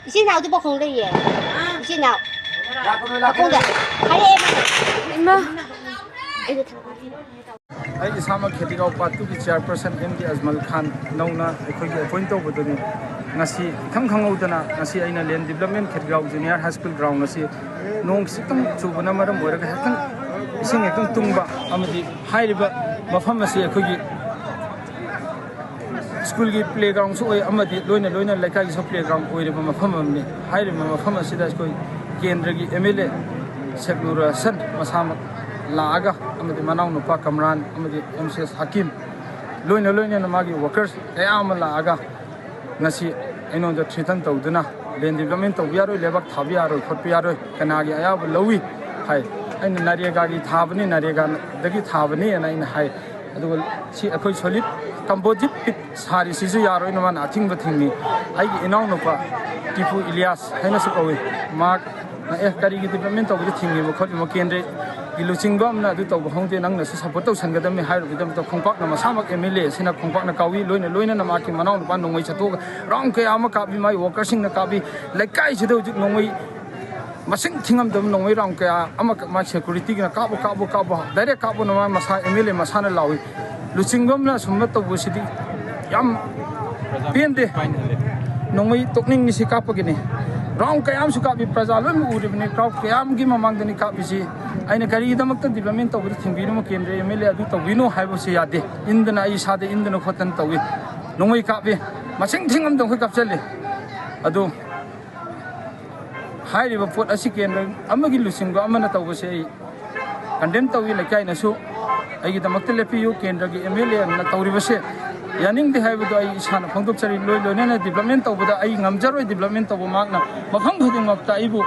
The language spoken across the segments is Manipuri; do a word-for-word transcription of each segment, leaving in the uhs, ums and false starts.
ꯏꯆꯤꯟ ꯏꯅꯥꯎꯗꯤ ꯄꯥꯎꯈꯣꯡ ꯂꯩꯌꯦ꯫ ꯏꯆꯤꯟ ꯏꯅꯥꯎ ꯄꯥꯎꯈꯣꯡꯗ ꯍꯥꯏꯔꯛꯑꯦ ꯃꯥꯅ꯫ ꯏꯃꯥ꯫ ꯑꯩꯗꯤ ꯊꯝꯃꯒꯦ꯫ ꯑꯩ ꯏꯁꯥꯃꯛ ꯈꯦꯇꯤꯒꯥꯎ ꯄꯥꯔꯠ ꯇꯨꯒꯤ ꯆꯤꯌꯔꯄꯔꯁꯟ ꯑꯦꯝ ꯗꯤ ꯑꯖꯃꯜ ꯈꯥꯟ ꯅꯧꯅ ꯑꯩꯈꯣꯏꯒꯤ ꯑꯦꯄꯣꯏꯟ ꯇꯧꯕꯗꯨꯅꯤ꯫ ꯉꯁꯤ ꯏꯈꯪ ꯈꯪꯍꯧꯗꯅ ꯉꯁꯤ ꯑꯩꯅ land development Khetigao junior high school ground ꯑꯁꯤ ꯅꯣꯡ ꯈꯤꯇꯪ ꯆꯨꯕꯅ ꯃꯔꯝ ꯑꯣꯏꯔꯒ ꯍꯦꯛꯇꯪ ꯏꯁꯤꯡ ꯍꯦꯛꯇꯪ ꯇꯨꯡꯕ ꯑꯃꯗꯤ ꯍꯥꯏꯔꯤꯕ ꯃꯐꯝ ꯑꯁꯤ ꯑꯩꯈꯣꯏꯒꯤ ꯁ꯭ꯀꯨꯜꯒꯤ ꯄ꯭ꯂꯦꯒ꯭ꯔꯥꯎꯟꯁꯨ ꯑꯣꯏ ꯑꯃꯗꯤ ꯂꯣꯏꯅ ꯂꯣꯏꯅ ꯂꯩꯀꯥꯏꯒꯤꯁꯨ ꯄ꯭ꯂꯦꯒ꯭ꯔꯥꯎꯟ ꯑꯣꯏꯔꯤꯕ ꯃꯐꯝ ꯑꯃꯅꯤ꯫ ꯍꯥꯏꯔꯤꯕ ꯃꯐꯝ ꯑꯁꯤꯗ ꯑꯩꯈꯣꯏ ꯀꯦꯟꯗ꯭ꯔꯒꯤ ꯑꯦꯝ ꯑꯦꯜ ꯑꯦ ꯁꯦꯛ ꯅꯨꯔ ꯍꯁꯟ ꯃꯁꯥꯃꯛ ꯂꯥꯛꯑꯒ ꯑꯃꯗꯤ ꯃꯅꯥꯎꯅꯨꯄꯥ ꯀꯝꯔꯥꯟ ꯑꯃꯗꯤ ꯑꯦꯝ ꯁꯤ ꯑꯦꯁ ꯍꯀꯤꯝ ꯂꯣꯏꯅ ꯂꯣꯏꯅꯅ ꯃꯥꯒꯤ ꯋꯥꯀꯔꯁ ꯀꯌꯥ ꯑꯃ ꯂꯥꯛꯑꯒ ꯉꯁꯤ ꯑꯩꯉꯣꯟꯗ ꯊ꯭ꯔꯤꯇꯟ ꯇꯧꯗꯨꯅ ꯂꯦꯟ ꯗꯤꯕꯂꯞꯃꯦꯟ ꯇꯧꯕ ꯌꯥꯔꯣꯏ, ꯂꯩꯕꯥꯛ ꯊꯥꯕ ꯌꯥꯔꯣꯏ, ꯈꯣꯠꯄ ꯌꯥꯔꯣꯏ, ꯀꯅꯥꯒꯤ ꯑꯌꯥꯕ ꯂꯧꯏ ꯍꯥꯏ꯫ ꯑꯩꯅ ꯅꯔꯦꯒꯥꯒꯤ ꯊꯥꯕꯅꯤ, ꯅꯔꯦꯒꯥꯗꯒꯤ ꯊꯥꯕꯅꯤ ꯍꯥꯏꯅ ꯑꯩꯅ ꯍꯥꯏ꯫ ꯑꯗꯨꯒ ꯁꯤ ꯑꯩꯈꯣꯏ ꯁꯣꯂꯤꯠ ꯀꯝꯄꯣꯖꯤꯠ ꯄꯤꯠ ꯁꯥꯔꯤꯁꯤꯁꯨ ꯌꯥꯔꯣꯏꯅ ꯃꯥꯅ ꯑꯊꯤꯡꯕ ꯊꯤꯡꯉꯤ꯫ ꯑꯩꯒꯤ ꯏꯅꯥꯎꯅꯨꯄꯥ ꯇꯤꯄꯨ ꯏꯂꯤꯌꯥꯁ ꯍꯥꯏꯅꯁꯨ ꯀꯧꯏ, ꯃꯍꯥꯛꯅ "ꯑꯦ, ꯀꯔꯤꯒꯤ ꯗꯤꯕꯂꯞꯃꯦꯟ ꯇꯧꯕꯗ ꯊꯤꯡꯉꯤꯕ ꯈꯣꯠꯂꯤꯕ? ꯀꯦꯟꯗ꯭ꯔꯒꯤ ꯂꯨꯆꯤꯡꯕ ꯑꯃꯅ ꯑꯗꯨ ꯇꯧꯕ ꯍꯧꯅꯗꯦ, ꯅꯪꯅꯁꯨ ꯁꯄꯣꯔꯠ ꯇꯧꯁꯟꯒꯗꯕꯅꯤ" ꯍꯥꯏꯔꯨꯕꯒꯤꯗꯃꯛꯇ ꯈꯣꯡꯄꯥꯛꯅ ꯃꯁꯥꯃꯛ ꯑꯦꯝ ꯑꯦꯜ ꯑꯦ ꯑꯁꯤꯅ ꯈꯣꯡꯄꯥꯛꯅ ꯀꯥꯎꯏ꯫ ꯂꯣꯏꯅ ꯂꯣꯏꯅꯅ ꯃꯍꯥꯛꯀꯤ ꯃꯅꯥꯎꯅꯨꯄꯥ ꯅꯣꯡꯃꯩ ꯆꯠꯊꯣꯛꯑꯒ ꯔꯥꯎꯟ ꯀꯌꯥ ꯑꯃ ꯀꯥꯞꯄꯤ, ꯃꯥꯒꯤ ꯋꯥꯀꯔꯁꯤꯡꯅ ꯀꯥꯞꯄꯤ꯫ ꯂꯩꯀꯥꯏꯁꯤꯗ ꯍꯧꯖꯤꯛ ꯅꯣꯡꯃꯩ ꯃꯁꯤꯡ ꯊꯤꯉꯝꯗꯕ ꯅꯣꯡꯃꯩ ꯔꯥꯎꯟ ꯀꯌꯥ ꯑꯃ ꯃꯥ ꯁꯦꯀꯨꯔꯤꯇꯤꯒꯤꯅ "ꯀꯥꯞꯄꯨ, ꯀꯥꯞꯄꯨ, ꯀꯥꯞꯄꯨ, ꯗꯥꯏꯔꯦꯛ ꯀꯥꯞꯄꯨꯅ" ꯃꯥ ꯃꯁꯥ ꯑꯦꯝ ꯑꯦꯜ ꯑꯦ ꯃꯁꯥꯅ ꯂꯥꯎꯏ꯫ ꯂꯨꯆꯤꯡꯕ ꯑꯃꯅ ꯑꯁꯨꯝꯕ ꯇꯧꯕꯁꯤꯗꯤ ꯌꯥꯝ ꯄꯦꯟꯗꯦ꯫ ꯅꯣꯡꯃꯩ ꯇꯣꯛꯅꯤꯡꯉꯤꯁꯤ ꯀꯥꯞꯄꯒꯤꯅꯤ꯫ ꯔꯥꯎꯟ ꯀꯌꯥ ꯑꯃꯁꯨ ꯀꯥꯞꯄꯤ, ꯄ꯭ꯔꯖꯥ ꯂꯣꯏꯅꯃꯛ ꯎꯔꯤꯕꯅꯤ, ꯀ꯭ꯔꯥꯎꯗ ꯀꯌꯥ ꯑꯃꯒꯤ ꯃꯃꯥꯡꯗꯅꯤ ꯀꯥꯞꯄꯤꯁꯤ꯫ ꯑꯩꯅ ꯀꯔꯤꯒꯤꯗꯃꯛꯇ ꯗꯤꯕꯂꯞꯃꯦꯟ ꯇꯧꯕꯗ ꯊꯤꯡꯕꯤꯔꯤꯅꯣ, ꯀꯦꯟꯗ꯭ꯔ ꯑꯦꯝ ꯑꯦꯜ ꯑꯦ ꯑꯗꯨ ꯇꯧꯕꯤꯅꯣ ꯍꯥꯏꯕꯁꯤ ꯌꯥꯗꯦ꯫ ꯏꯟꯗꯅ ꯑꯩ ꯏꯁꯥꯗ ꯏꯟꯗꯅ ꯈꯣꯠꯇꯅ ꯇꯧꯏ꯫ ꯅꯣꯡꯃꯩ ꯀꯥꯞꯄꯤ, ꯃꯁꯤꯡ ꯊꯤꯉꯝꯗꯕꯈꯩ ꯀꯥꯞꯆꯜꯂꯤ꯫ ꯑꯗꯨ ꯍꯥꯏꯔꯤꯕ ꯄꯣꯠ ꯑꯁꯤ ꯀꯦꯟꯗ꯭ꯔ ꯑꯃꯒꯤ ꯂꯨꯆꯤꯡꯕ ꯑꯃꯅ ꯇꯧꯕꯁꯦ ꯑꯩ ꯀꯟꯗꯦꯝ ꯇꯧꯏ꯫ ꯂꯩꯀꯥꯏꯅꯁꯨ ꯑꯩꯒꯤꯗꯃꯛꯇ ꯂꯦꯞꯄꯤꯌꯨ, ꯀꯦꯟꯗ꯭ꯔꯒꯤ ꯑꯦꯝ ꯑꯦꯜ ꯑꯦꯅ ꯇꯧꯔꯤꯕꯁꯦ ꯌꯥꯅꯤꯡꯗꯦ ꯍꯥꯏꯕꯗꯣ ꯑꯩ ꯏꯁꯥꯅ ꯐꯣꯡꯗꯣꯛꯆꯔꯤ꯫ ꯂꯣꯏ ꯂꯣꯏꯅꯅ ꯗꯤꯕꯂꯞꯃꯦꯟ ꯇꯧꯕꯗ ꯑꯩ ꯉꯝꯖꯔꯣꯏ꯫ ꯗꯤꯕꯂꯞꯃꯦꯟ ꯇꯧꯕ ꯃꯍꯥꯛꯅ ꯃꯐꯝ ꯈꯨꯗꯤꯡꯃꯛꯇ ꯑꯩꯕꯨ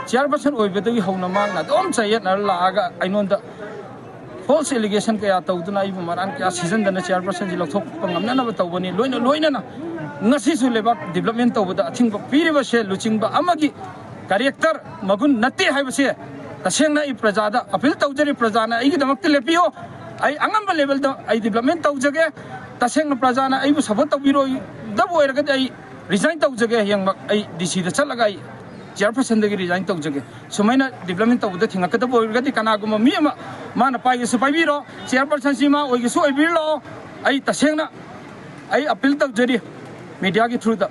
ꯆꯤꯌꯔꯄꯔꯁꯟ ꯑꯣꯏꯕꯗꯒꯤ ꯍꯧꯅ ꯃꯍꯥꯛꯅ ꯑꯗꯨꯝ ꯆꯌꯦꯠꯅꯔ ꯂꯥꯛꯑꯒ ꯑꯩꯉꯣꯟꯗ ꯐꯣꯜꯁ ꯑꯦꯂꯤꯒꯦꯁꯟ ꯀꯌꯥ ꯇꯧꯗꯨꯅ ꯑꯩꯕꯨ ꯃꯔꯥꯟ ꯀꯌꯥ ꯁꯤꯖꯤꯟꯗꯅ ꯆꯤꯌꯔꯄꯔꯁꯟꯁꯤ ꯂꯧꯊꯣꯛꯄ ꯉꯝꯅꯅꯕ ꯇꯧꯕꯅꯤ꯫ ꯂꯣꯏꯅ ꯂꯣꯏꯅꯅ ꯉꯁꯤꯁꯨ ꯂꯩꯕꯥꯛ development ꯇꯧꯕꯗ ꯑꯊꯤꯡꯕ ꯄꯤꯔꯤꯕꯁꯦ ꯂꯨꯆꯤꯡꯕ ꯑꯃꯒꯤ character ꯃꯒꯨꯟ ꯅꯠꯇꯦ ꯍꯥꯏꯕꯁꯦ ꯇꯁꯦꯡꯅ ꯑꯩ ꯄ꯭ꯔꯖꯥꯗ appeal ꯇꯧꯖꯔꯤ꯫ ꯄ꯭ꯔꯖꯥꯅ ꯑꯩꯒꯤꯗꯃꯛꯇ ꯂꯦꯞꯄꯤꯌꯨ꯫ ꯑꯩ ꯑꯉꯝꯕ levelꯗ ꯑꯩ development ꯇꯧꯖꯒꯦ꯫ ꯇꯁꯦꯡꯅ ꯄ꯭ꯔꯖꯥꯅ ꯑꯩꯕꯨ support ꯇꯧꯕꯤꯔꯣꯏꯗꯕ ꯑꯣꯏꯔꯒꯗꯤ ꯑꯩ resign ꯇꯧꯖꯒꯦ꯫ ꯍꯌꯦꯡꯃꯛ ꯑꯩ DCꯗ ꯆꯠꯂꯒ ꯑꯩ chairpersonꯗꯒꯤ resign ꯇꯧꯖꯒꯦ꯫ ꯁꯨꯃꯥꯏꯅ development ꯇꯧꯕꯗ ꯊꯤꯡꯉꯛꯀꯗꯕ ꯑꯣꯏꯔꯒꯗꯤ ꯀꯅꯥꯒꯨꯝꯕ ꯃꯤ ꯑꯃ ꯃꯥꯅ ꯄꯥꯏꯒꯦꯁꯨ ꯄꯥꯏꯕꯤꯔꯣ, chairpersonꯁꯤ ꯃꯥ ꯑꯣꯏꯒꯦꯁꯨ ꯑꯣꯏꯕꯤꯔꯣ꯫ ꯑꯩ ꯇꯁꯦꯡꯅ ꯑꯩ appeal ꯇꯧꯖꯔꯤ mediaꯒꯤ throughꯗ꯫